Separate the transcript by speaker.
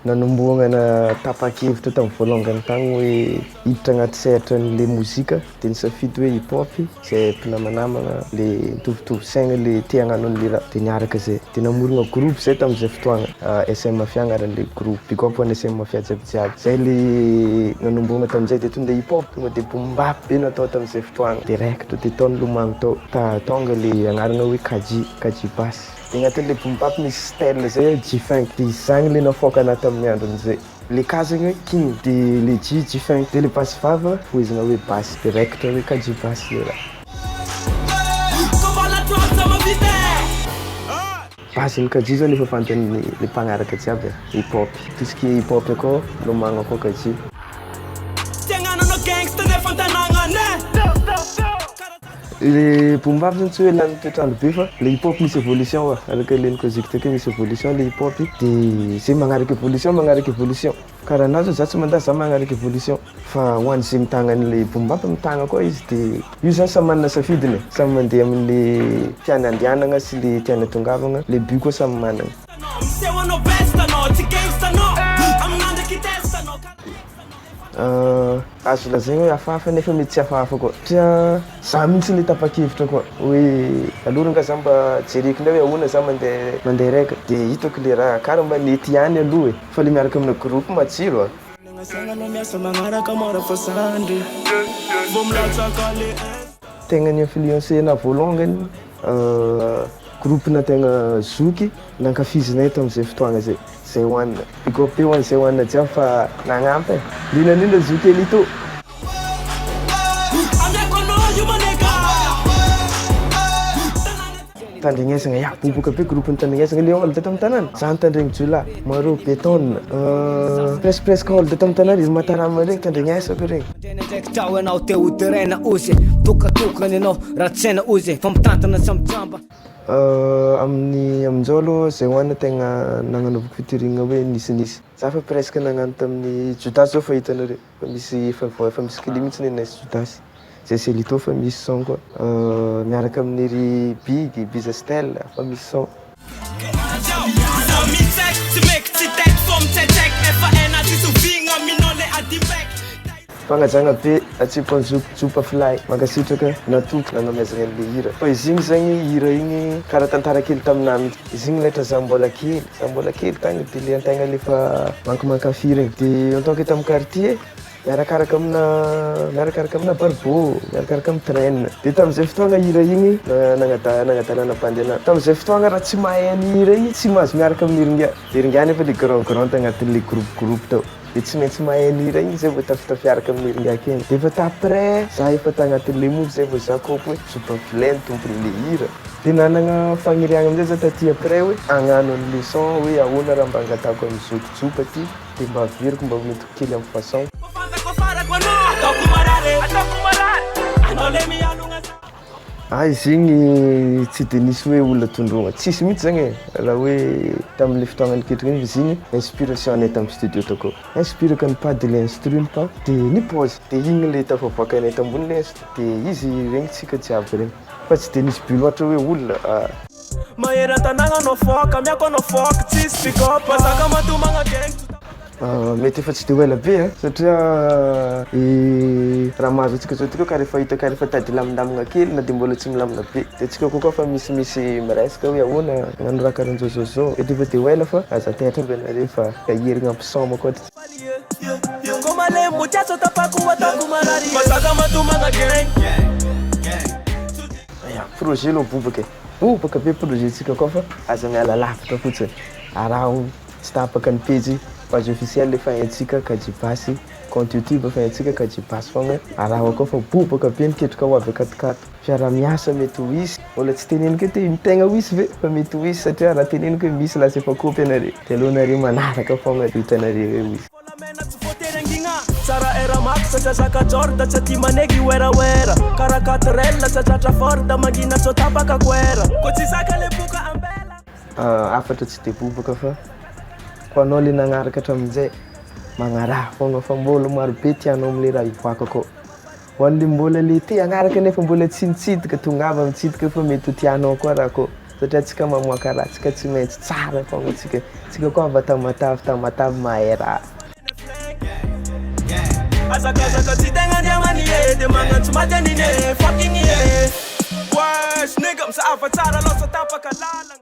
Speaker 1: Nanombohana tapa-kevitra tamin'ny voalongany tagny hoe hiditra agnaty sehatra an'le mozika de nisafidy hoe hip hop zay mpinamanamana le mitovitovy saigna le te hagnano an'le raha de niaraka zay, de namorogna groupe zay tamin'izay fotoagna, SM Mafia agnaran'le groupe, big up ho an'ny SM Mafia jiabijiaby, zay le nanombohana tamin'izay de tonga de hip hop tonga de boom bap be natao tamin'izay fotoagna, de raikitra de tao nilomagno tao, ta- tonga le agnarana hoe Kadji, Kadji Bass. De agnatin'le boom bap misy style zay hoe G-funk, de zagny le nafaoka anahy tamin'ny andron'izay. Le K zegny hoe king, de le G G-funk, de le basy vava fohezina hoe basy, de raikitra hoe Kadji Bass le raha. Base-n'ny Kadji zany efa fantan'ny le mpagnaraka jiaby e, hip hop, tout ce qui est hip hop akao lomagno akao Kadji. Le boom bap zany tsy hoe lany toetr'andro be fa le hip hop misy évolution oa, araka le nikoziko takeo misy évolution le hip hop de zay magnaraka évolution magnaraka évolution, karaha anahy zao za tsy mandà za magnaraka évolution fa ho an'zay mitagna an'le boom bap mitagna koa izy de io zany samy manana safidiny e, samy mandeha amin'le tiany andehanagna sy le tiany atongavagna, le but koa samy manana. Azo lazaina hoe hafahafa nefa mety tsy hafahafa koa satria za mihitsy le tapa-kevitra koa hoe aleo rangah za mba jereko indray hoe ahoana za mandeha mandeha raika de hitako le raha karaha mba nety ihany aloha e, fa le miaraka amina groupe matsiro a. Tegna ni-influencer anahy voalongany groupe-na tegna zoky nankafizinay tamin'izay fotoagna zay. Zay hohanina. Big up be ho an'izay hohanina jiaby fa nagnampy e. Indrindra indrindra zoky Elito. Tandrignesagna, ya boboka be groupe ny tandrignesagna le old tamin'ny tanàna. Za nitandregny jiolahy, maro beton, presque presque old tamin'ny tanàna izy matarama regny tandrignesako regny. Ndraikitrao ianao te ho deraina ozy tokatokana ianao raha tsy saina ozy fa mitantana samy jamba. Amin'ny amin'izao aloha zay hoanina tegna nagnanaovako featuring hoe nisinisy. Za fa presque nagnano tamin'ny Jodasy zao fa hitanareo fa misy efa efa misy clip mihitsy nenay sy Jodasy. Zay sy Elito fa misy son koa miaraka amin'ny ry Big, Biza Style fa misy son. Fagnajagna be atsipy an'i zoky Jopa Fly. Mankasitraka natoky nagnomezagna an'le hira. Fa izy igny zegny hira igny karaha tantara kely taminah mihitsy. Izy igny laitra za mbola kely, za mbola kely tagny de le antegna le efa mankimankafy regny. De en tant que tamin'ny quartier, miarakaraka amina miarakaraka amina barbeau, miarakaraka amin'ny train. De tamin'izay fotoagna hira igny nagnada- nagnadalana bandy anahy. Tamin'izay fotoagna raha tsy mahay an'i hira igny tsy mahazo miaraka amin'ny ringa. De ringa nefa le grand grand tagnatin'le groupe groupe tao. De tsy maintsy mahay an'hira igny zay vao tafitafiaraka amin'ny ringaky igny. De efa t'après za efa tagnatin'le move zay vao za kôpy hoe Zoba Vilain tompon'le hira. De nanagna fagniriagna amizay za taty après hoe hagnano an'le son hoe ahoana raha mba angatahako an'i zoky Joba ty de mba averiko mba hoentiko kely amin'ny façon. Ah izy igny tsy de nisy hoe olona tondroina, tsisy mihitsy zagny e, raha hoe tamin'le fotoagna niketrika igny izy igny inspiration anay tamin'ny studio takao, inspiraka ny pas de le instru ny pas de ni-pause de igny le tafavoakanay tambony le instru de izy regnintsika jiaby regny fa tsy de nisy but loatra hoe olona ah. Mahery an-tanàgna anao fôka, amiako anao fôka, tsisy pick up, mazaka matomagna gang. Mety efa tsy de ho ela be an, satria raha mahazo antsika zao ty koa karaha efa hita karaha efa tady hilamindamina kely na de mbola tsy milamina be, de antsika koa fa misimisy miresaka hoe ahoana hagnano raha karahan'zao zao zao, mety efa de ho ela fa aza taitra aby anareo fa hiherigna ampisaoma koa. Ya, projet aloha bobaka e, bobaka be projet-ntsika koa fa aza miala lavitra fotsiny, araho tsy tapaka ny pejy, page officielle efa haintsika Kajibasy, compte youtube efa haintsika Kajibasy fogna, araho akao fa bobaka be ny ketrika ho avy akatokato, fiaraha-miasa mety ho hisy, mbola tsy teneniko eto hoe tegna ho hisy ve fa mety ho hisy satria raha teneniko hoe misy lasa efa kôpy anareo, de aleo nareo manaraka fogna de hitanareo eo izy. Volamena tsy voatery angigna Tsara Air Max tsy zaka Jorda Tsy aty manegy werawera Kara 4L tsy tratra Ford Mangina tsy ho tapaka koera Ko tsy zaka le boka ambela. Hafatra tsy de bobaka fa ko anao le nagnaraka hatramin'izay magnaraha fogna fa mbôla maro be tianao amle raha hivoaka akao. Ho an'le mbola le te hagnaraka nefa mbola tsy nitsidika, tongava mitsidika fa mety ho tianao koa raha koa, satria antsika mamoaka raha, antsika tsy maintsy tsara fogna antsika, antsika koa avy a Tamatave, Tamatave mahay raha.
Speaker 2: Azakazaka tsy tegna andiamany e, de magnantso maty aniny e, fucking e. Wesh nigga, misafa tsara loatra, tapaka lalana.